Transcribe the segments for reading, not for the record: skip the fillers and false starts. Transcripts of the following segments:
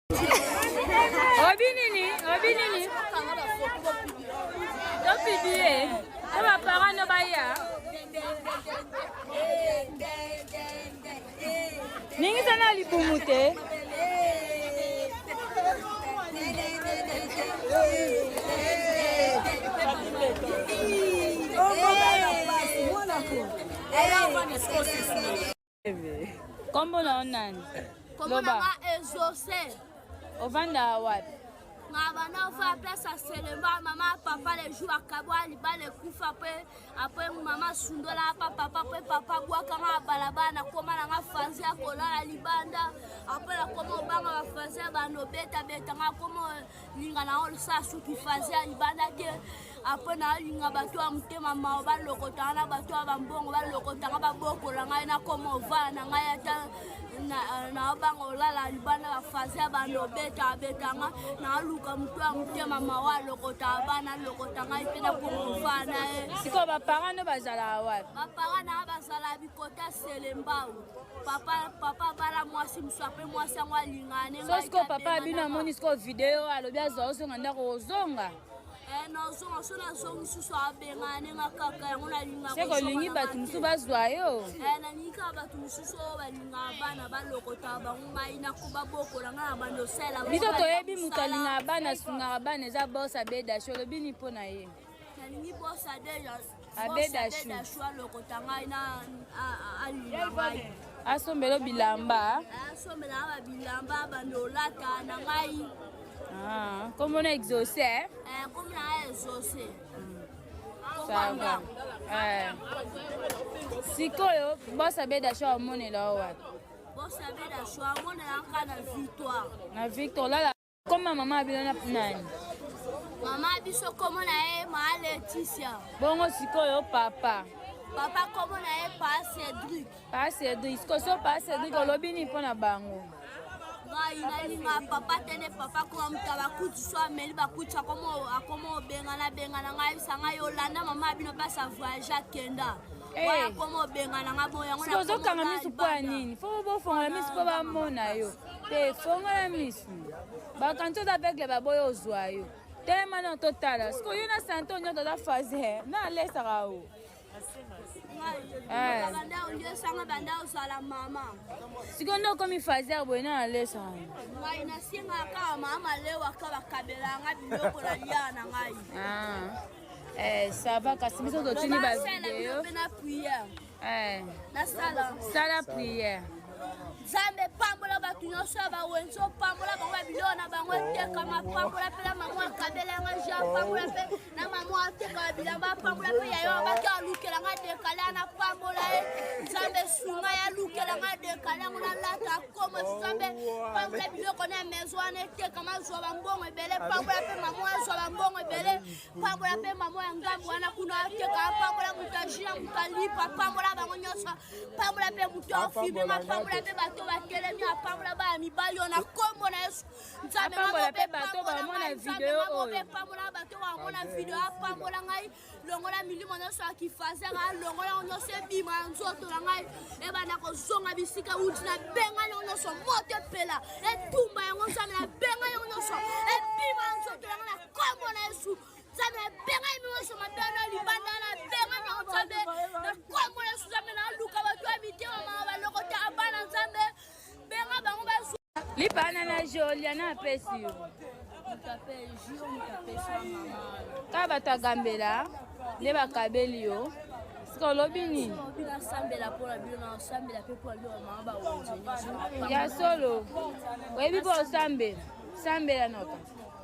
Obi nini? Obi nini? To publier. To ba parents no baya. Ningisa na libumu te. Kombo na yo nani? Kombo na nga Exaucé. Ovanda wapi? Nga banda ofa place ya Selemba, mama papa le jour akabwa libala ekufa pe après mama asundola pa papa pe papa abwaka nga balabala nakoma na nga fazi ya kolala libanda après nakoma obanga bafazi ya bando betabeta nga akoma linga na osala suki fazi ya libanda te apres nalinga bato ya motema mawa balokotanga na bato ya bambongo balokotanga babokola ngai nakoma ovala na ngai ata naobanga olala libanda bafaze ya bando obeta abetanga naluka moto ya motema mawa alokotaka bana alokota ngai mpe nakoma ovala na ye sikoyo baparent no bazalaka wapi baparent naa bazala bikota selembau papa papa abala mwasi mosusu ape mwasi yango alingaka ne so sikoyo papa abino amoni sikoyo video alobi azwa ozonga ndako ozonga eh, nazonga so nazongi susu abengana ne nga kaka yango nalingaka seke olingi bato mosusu bazwa yo eh, nalingi kaka bato mosusu oyo balingaka bana balokotaka bango ngai nako babokola ngai na bando osala biso toyebi moto alingaka bana asungaka bana eza bos abedashi olobi nini mpo na ye nalingi bos abedashu alokota ngai na alinga ngai asombelo bilamba asombela ba bilamba bando olata na ngai ah, kombo na exaucé eh, kombo na exaucé ça va eh. sikoyo bos abedashu amonela yo wapi bos abedashu amonela nka na victoire na victoire olala Koma mama bino na nani? Mama biso komo na ye ma Leticia. Bongo sikoyo papa. Papa komo na ye pa Cédric. Pa Cédric. Sikoyo so pa Cédric olobi nini mpo na bango? ngai nalinga papa te nde papa koma moto bakuti so ameli bakuti akoma obengana bengana ngai ayebisa ngai olanda mama bino mpasi avoyage akenda wana koma obengana ngai boye yango ozokanga misu mpo ya nini fo bofongola misu mpo bamona yo te fongola misu bakanti oza aveugle baboyi ozwa yo telema na totala sikoyo yo na sante nyonso oza fazer na alesaka o eh. sikoyo nde okomi fazer boye na alesaka ngai nasengaka kaka mama lewaka bakabelanga biloko na lia na ngai ah. eh, ça va kasi biso totindi bavideo Eh. Nasala. Sala prière. Nzambe pambola bato nyonso ya bawenze opambola bango ya biloko na bango etekama pambola mpe na mama akabela yanga ja pambola mpe na mama atekaka bilamba pambola mpe yayo abaki alukela nga dekale ana pambola ye nzambe sunga ye alukela nga dekale yango nalata akoma nzambe pambola biloko na ya maison wana etekama azwa bambongo ebele pambola mpe mama azwa bambongo ebele pambola mpe mama ya ngambo wana kuna ateka pambola moto ajina moto alipa pambola bango nyonso pambola mpe moto afimema pambola mpe bato batelemi apambola baya mibali oyo na nkombo na yesu nzambe mpe bato bamona video oyo pambola bato bamona video apambola ngai longola milimo nyonso ya kifazere alongola yango nyonso ebima ya nzoto na ngai ebanda kozonga bisika uti na benga yango nyonso moto epela etumba yango nzambe na benga yango nyonso ebima ya nzoto na ngai na Kombo na Yesu. Nzambe abenga nyonso mabe na libanda na benga na Nzambe na kombo na Yesu Nzambe na luka bato ya mitema mawa balokota bana Nzambe benga bango bazwa lipa na na jolia na apesi yo kaka bato agambela nde bakabeli yo sika olobi nini ya solo oyebi mpo osambela sambela noka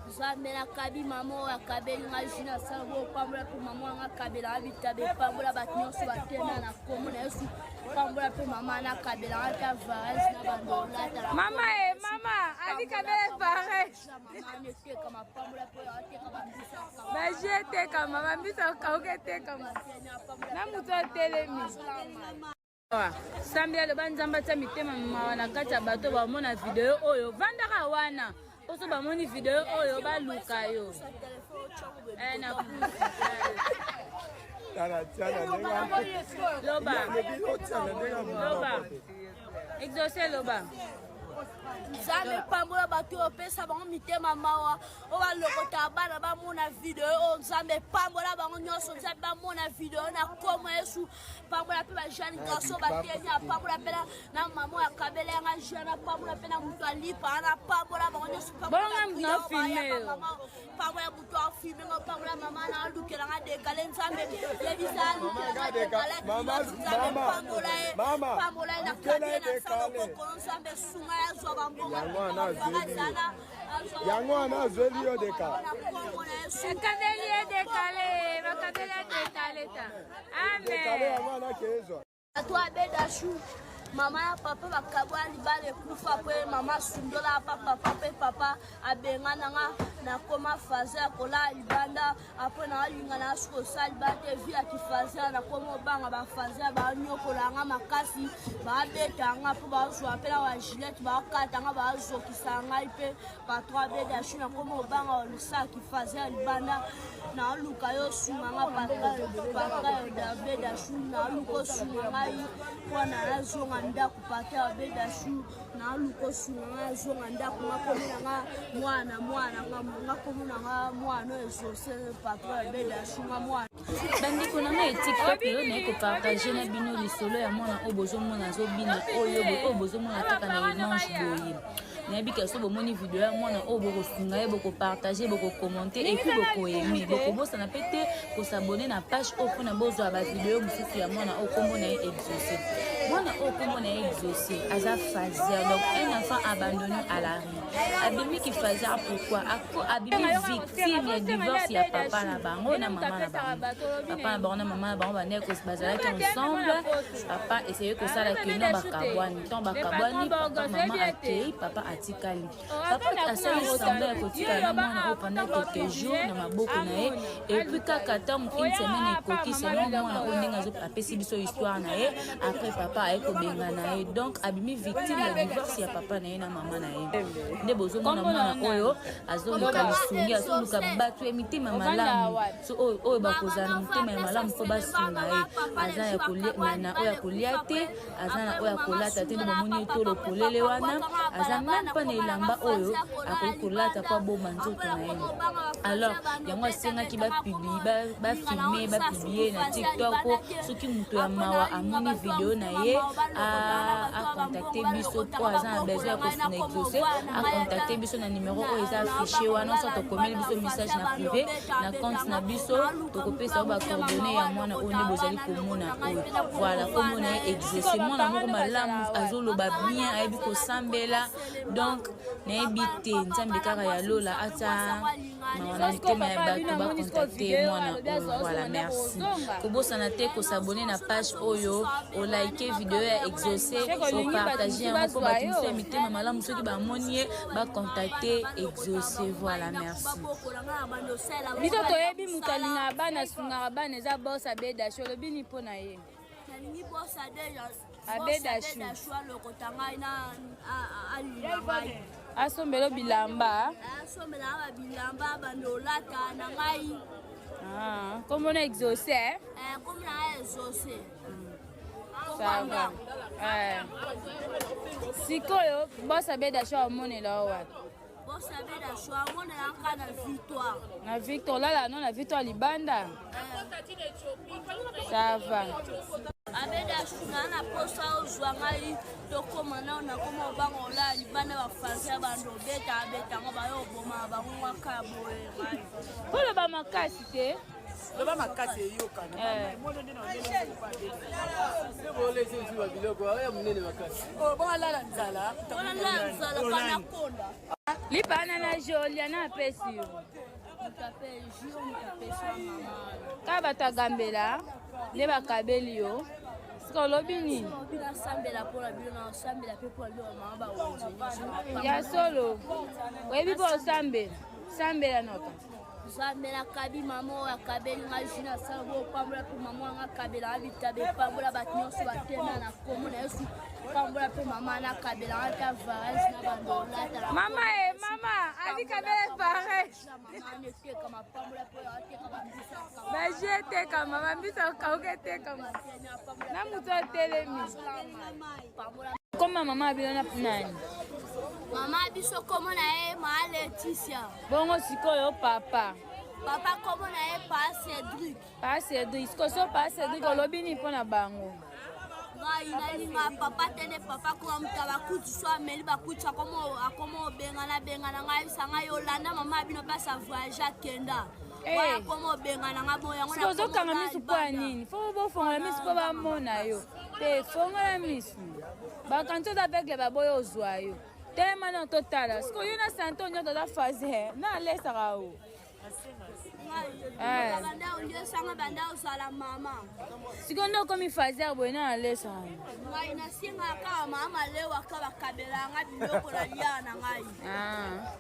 Nzambe nakabi mama oyo akabeli nga jus na sala bo pambola mpe mama wanga akabela nga bitabe pambola bato nyonso batema na kombo na yesu pambola mpe mama nakabela nga ta vares na bandolata mama e mama alikabela vares baji etekama bambisa okauka etekama na moto atelemi Sambela loba Nzambe atia mitema mawa na kati ya bato bamona video oyo vandaka wana poso bamoni video oyo baluka yo eh, na loba loba exauce loba. Nzambe pambola bato oyo opesa bango mitema mawa oyo balokotaka bana bamona video oyo. Nzambe pambola bango nyonso. Nzambe bamona video na komo Yesu. Pambola mpe bajeune garçon batemi, apambola mpe na mama oyo akabela yanga jeune, apambola mpe na moto alipa, napambola bango nyonso. Pambola moto afilme nga, pambola mama na alukelanga dekale. Nzambe yebisa alukelanga dekale. Nzambe pambola ye, pambola ye na kabie na salo kokolo. Nzambe sunga ye azwa bambongo. Yango wana azweli yo deka. Bakabeli ye dekale, bakabeli ye dekale ta. Dekale. Amen. Yango wana kezwa. Bato abedashu, mama ya papa bakabwa, libala ekufa mpe mama asundola pa papa mpe papa abengananga. Nakoma faze ya kolala libanda. Apres naalinga na suki kosala libanda te, vi ya kifaze. Nakoma obanga bafaze, banyokolanga makasi, babetanga mpo bazwa mpe na bagilete, bakatanga, bazokisa ngai mpe patron abedashu. Nakoma obanga olusala kifaze ya libanda. Naluka yo osunganga, papa abedashu. Naluka osunga ngai mpona nazonga ndako, papa abedashu. Naluka osunga ngai azonga ndako. Ngakomona nga mwana, mwana ngakomona nga mwana oyo ezose, patron abedashu, nga mwana. Bandeko na ngai ya TikTok, lelo naye kopartage na bino lisolo ya mwana oyo bozomona azobina, oyo oyo bozomona kaka na image boye. Nayebi ke so bomoni video ya mwana oyo, bokosunga ye, bokopartage, bokokommente et puis bokoaimer. Bokobosana mpe te kos'abonner na page oyo mpona bozwa bavideo mosusu ya mwana oyo nkombo na ye Exaucé. Mwana oyo nkombo na ye Exaucé aza fazer, donc un enfant abandonné à la rue. Abimiki fazer pourquoi? Abimi victime ya divorce ya papa na bango na mama na bango. Papa na bango na mama na bango bandeko bazalaki ensemble. Papa eseye kosala keno bakabwani. Ntango bakabwani, papa, mama akei, papa atikali. Papa asali semblant ya kotikala na mwana oyo pendant quelques jours na maboko na ye. Et puis kaka ntango une semaine ekoki, selon mwana oyo ndenge apesi biso histoire na ye, après papa aye kobenga na ye. Donc abimi victime ya divorce ya papa na ye na mama na ye. Nde bozomona mwana oyo azoluka lisungi, azoluka bato ya mitema malamu, so oyo bakozala na motema ya malamu mpo basunga ye. Aza na oyo ya kolia te, aza na oyo ya kolata te. Nde bomoni ye tolo polele wana, aza même mpa na elamba oyo akoki kolata mpo aboma nzoto na ye. Alors yango asengaki bafilme, bapublie na TikTok mpo soki moto ya mawa amoni video na ye, acontacte biso, mpo aza na besoin ya kosunga Exaucé. Acontacte biso na numero oyo eza affiché wana, so tokomeli biso message na privé na compte na biso, tokopesa yo bacoordonnées ya mwana oyo nde bozali komona oyo. Voilà, komona ye Exaucé, mwana moko malamu, azoloba bien, ayebi kosambela. Donc nayebi te, Nzambe kaka ya lola ata mawa na mitema ya bato bacontacte mwana oyo. Voilà, merci. Kobosana te kos'abonner na page oyo, olike video ya Exaucé, opartage yango mpo bato mosusu ya mitema malamu, soki bamoni ye, bacontacte Exaucé. Voilà, merci. Biso toyebi moto alingaka bana, asungaka bana, eza bos Abedashu. Olobi nini mpo na ye? Nalingi bosa. Abedashu. Abedashu alokota ngai na alinga ngai. Asombelo bilamba. Asombelaka babilamba, bando olata na ngai. Kombo na Exaucé? Kombo na ngai Exaucé. Ça va. Sikoyo bos Abedashu amonela o wapi? Boss Abedashu amonelaka na Victoire. Na Victoire, olala no na Victoire libanda. Ça va. Abedashu, na na posa ozwa ngai, tokóma nao. Nakóma obanga olala libanda, bafanse ya bando obeta abetango, bayo oboma bango ngaka boye ngai. Koloba makasi te. Loba makasi eyokana. Biloko ya monene makasi. Bongalala nzala. Olala nzala kana konda. Lipa wana na jolia na apesi yo. Moto ape jour, moto apesi wa mama wana. Kaka bato agambela nde bakabeli yo. Sika olobi nini? Obi nasambela mpona bino, nasambela mpe mpona bino mama bawenze nyonso. Ya solo, oyebi mpo osambela, sambela noka. Nzambe nakabi mama oyo akabeli ngai jus, nasala bopambola mpe mama wanga akabelanga bitabe, pambola bato nyonso batema na komo na Yesu, pambola mpe mama nakabelanga ta vareuse na bando olata. Mama e mama alikabele vareuse. Mama etekama, pambola mpe ateka bambisa. Bajus etekama, bambisa okauka etekama na moto atelemi. Koma mama bino na nani? Mama biso komo na ye maa Leticia. Bongo sikoyo papa? Papa komo na ye pa Cédric. Pa Cédric, sikoyo so pa Cédric olobi nini mpo na bango? Ngai nalinga papa te nde papa koma moto ya bakuti so ameli bakuti akoma obengana bengana ngai ayebisa ngai olanda mama bino mpasi avoyage akenda. Eh. Akoma obengana ngai boye yango. Sikoyo ozokanga misu mpo ya nini? Fo bofongola misu mpo bamona yo te. Fongola misu, bakanti oza aveugle, baboyi ozwa yo. Telema na totala sikoyo yo na sante nyonso oza phase na alesaka o. Eh. Banda oliesanga banda ozala mama. Sikoyo nde okomi fazer boye na alesaka. Ngai nasengaka kaka mama malewaka bakabelanga biloko nalia na ngai. Ah.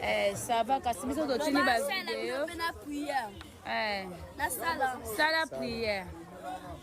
Eh, ça va, kasi biso totindi Basala bino bavideo. mpe na priere. Eh, Nasala. Sala priere.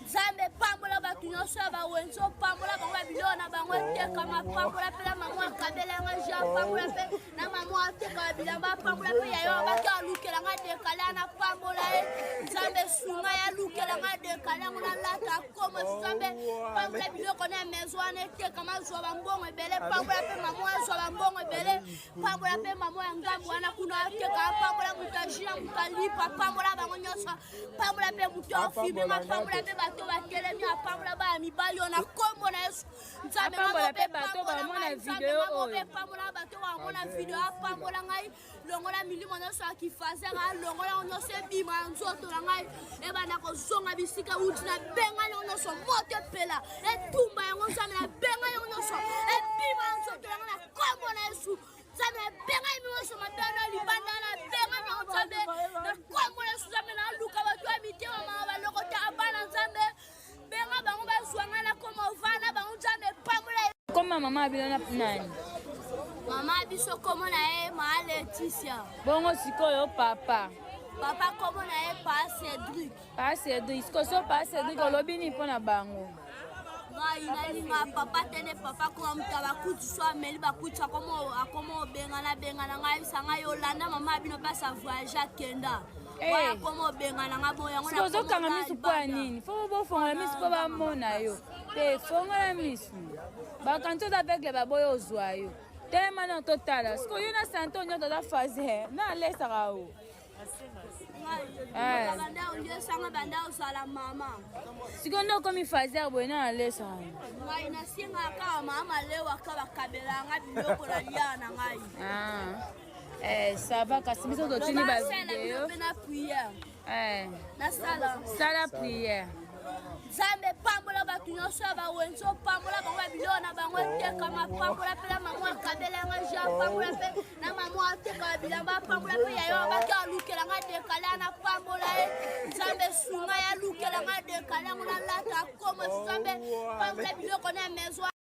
Nzambe, pambola bato nyonso ya bawenze, opambola bango ya biloko na bango etekama, pambola mpe na mama akabelanga ja, pambola mpe na mama atekaka bilamba, pambola mpe yayo bato alukelanga dekale na pambola ye. Nzambe, sunga ye alukelanga dekale yango nalata koma. Nzambe, pambola biloko na maison wana etekama, azwa bambongo ebele. Pambola mpe mama azwa bambongo ebele. Pambola mpe mama ya ngambo wana kuna ateka. Pambola moto ajina, moto alipa, pambola bango nyonso. Pambola mpe moto afiminga, pambola mpe bato batelemi, apambola baya mibali oyo na nkombo na Yesu. Nzambe, Apambola mpe bato bamona video oyo. Pambola bato bamona video, apambola ngai, longola milimo nyonso ya kifazere, alongola yango nyonso, ebima ya nzoto na ngai, ebanda kozonga bisika wuti. Na benga yango nyonso moto epela, etumba yango. Nzambe, na benga yango nyonso ebima ya nzoto na ngai na nkombo na Yesu. Nzambe, nabenga nyonso mabe na libanda, nabenga yango. Nzambe, na nkombo na Yesu. Nzambe, naluka bato ya mitema mama balokota bana. Nzambe, benga bango bazwa ngai na koma ovanda bango. Nzambe, pambola. Koma mama bino na nani? Mama biso komo na ye maa Leticia. Bongo sikoyo papa? Papa komo na ye pa Cédric. Pa Cédric, sikoyo so pa Cédric olobi nini mpo na bango? Ngai nalinga papa te nde papa koma moto ya bakuti so ameli bakuti akoma obengana bengana ngai ayebisa ngai olanda mama bino mpasi avoyage akenda. Eh. Akoma obengana ngai boye yango. Sikoyo ozokanga misu mpo ya nini? Fo bofongola misu mpo bamona yo te. Fongola misu, bakanti oza aveugle, baboyi ozwa yo. Telema na totala sikoyo yo na sante nyonso oza phase na alesaka o. Eh. Banda oliesanga banda ozala mama. Sikoyo nde okomi fazer boye na alesaka. Ngai nasengaka kaka mama malewaka bakabelanga biloko nalia na ngai. Ah. Eh, ça va, kasi biso totindi Basala bino bavideo. mpe na priere. Eh, Nasala. Sala priere. Nzambe, pambola bato nyonso ya bawenze, opambola bango ya biloko na bango etekama, pambola mpe na mama akabelanga ja, pambola mpe na mama atekaka bilamba, pambola mpe yayo bato alukelanga dekale na pambola ye. Nzambe, sunga ye alukelanga dekale yango nalata koma. Nzambe, pambola biloko na maison.